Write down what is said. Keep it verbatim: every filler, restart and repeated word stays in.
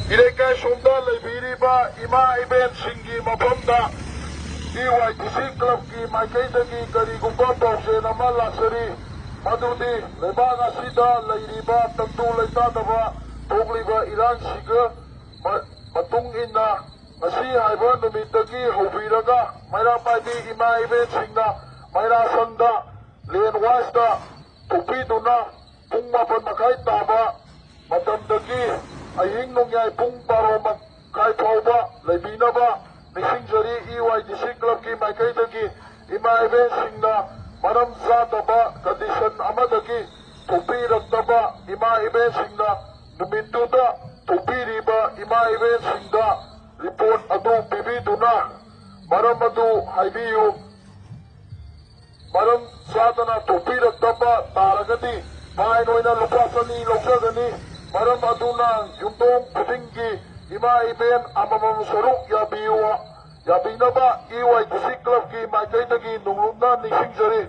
ꯏꯔꯩꯀꯥꯏ ꯁꯣꯝꯗ ꯂꯩꯕꯤꯔꯤꯕ ꯏꯃꯥ ꯏꯕꯦꯟꯁꯤꯡꯒꯤ ꯃꯐꯝꯗ ꯏ ꯋꯥꯏ ꯗꯤ ꯁꯤ ꯀ꯭ꯂꯕꯀꯤ ꯃꯥꯏꯀꯩꯗꯒꯤ ꯀꯔꯤꯒꯨꯝꯕ ꯄꯥꯎꯖꯦꯜ ꯑꯃ ꯂꯥꯛꯆꯔꯤ꯫ ꯃꯗꯨꯗꯤ ꯂꯩꯕꯥꯛ ꯑꯁꯤꯗ ꯂꯩꯔꯤꯕ ꯇꯪꯗꯨ ꯂꯩꯇꯥꯗꯕ ꯊꯣꯛꯂꯤꯕ ꯏꯔꯥꯡꯁꯤꯒ ꯃ-, ꯃꯇꯨꯡ ꯏꯟꯅ ꯉꯁꯤ ꯍꯥꯏꯕ ꯅꯨꯃꯤꯠꯇꯒꯤ ꯍꯧꯕꯤꯔꯒ ꯃꯩꯔꯥ ꯄꯥꯏꯕꯤ ꯏꯃꯥ ꯏꯕꯦꯟꯁꯤꯡꯅ ꯃꯩꯔꯥ ꯁꯪꯗ ꯂꯦꯟ ꯋꯥꯏꯁꯇ ꯊꯣꯛꯄꯤꯗꯨꯅ ꯄꯨꯡ ꯃꯥꯄꯟ ꯃꯈꯥꯏ ꯇꯥꯕ ꯃꯇꯝꯗꯒꯤ ꯑꯍꯤꯡ ꯅꯣꯡꯌꯥꯏ ꯄꯨꯡ ꯕꯥꯔꯣ ꯃꯈꯥꯏ ꯐꯥꯎꯕ ꯂꯩꯕꯤꯅꯕ ꯅꯤꯡꯁꯤꯡꯖꯔꯤ꯫ ꯏ ꯋꯥꯏ ꯗꯤ ꯁꯤ ꯀ꯭ꯂꯕꯀꯤ ꯃꯥꯏꯀꯩꯗꯒꯤ ꯏꯃꯥ ꯏꯕꯦꯟꯁꯤꯡꯅ ꯃꯔꯝ ꯆꯥꯗꯕ ꯀꯟꯗꯤꯁꯟ ꯑꯃꯗꯒꯤ ꯊꯣꯛꯄꯤꯔꯛꯇꯕ ꯏꯃꯥ ꯏꯕꯦꯟꯁꯤꯡꯅ ꯅꯨꯃꯤꯠꯇꯨꯗ ꯊꯣꯛꯄꯤꯔꯤꯕ ꯏꯃꯥ ꯏꯕꯦꯟꯁꯤꯡꯗ ꯔꯤꯄꯣꯔꯠ ꯑꯗꯨ ꯄꯤꯕꯤꯗꯨꯅ ꯃꯔꯝ ꯑꯗꯨ ꯍꯥꯏꯕꯤꯌꯨ꯫ ꯃꯔꯝ ꯆꯥꯗꯅ ꯊꯣꯛꯄꯤꯔꯛꯇꯕ ꯇꯥꯔꯒꯗꯤ ꯐꯥꯏꯟ ꯑꯣꯏꯅ ꯂꯨꯄꯥ ꯆꯅꯤ ꯂꯧꯖꯒꯅꯤ꯫ ꯃꯔꯝ ꯑꯗꯨꯅ ꯌꯨꯝꯊꯣꯡ ꯈꯨꯗꯤꯡꯒꯤ ꯏꯃꯥ ꯏꯕꯦꯟ ꯑꯃꯃꯝ ꯁꯔꯨꯛ ꯌꯥꯕꯤꯌꯨ, ꯌꯥꯕꯤꯅꯕ ꯏ ꯋꯥꯏ ꯗꯤ ꯁꯤ ꯀ꯭ꯂꯕꯀꯤ ꯃꯥꯏꯀꯩꯗꯒꯤ ꯅꯧꯂꯨꯛꯅ ꯅꯤꯡꯁꯤꯡꯖꯔꯤ꯫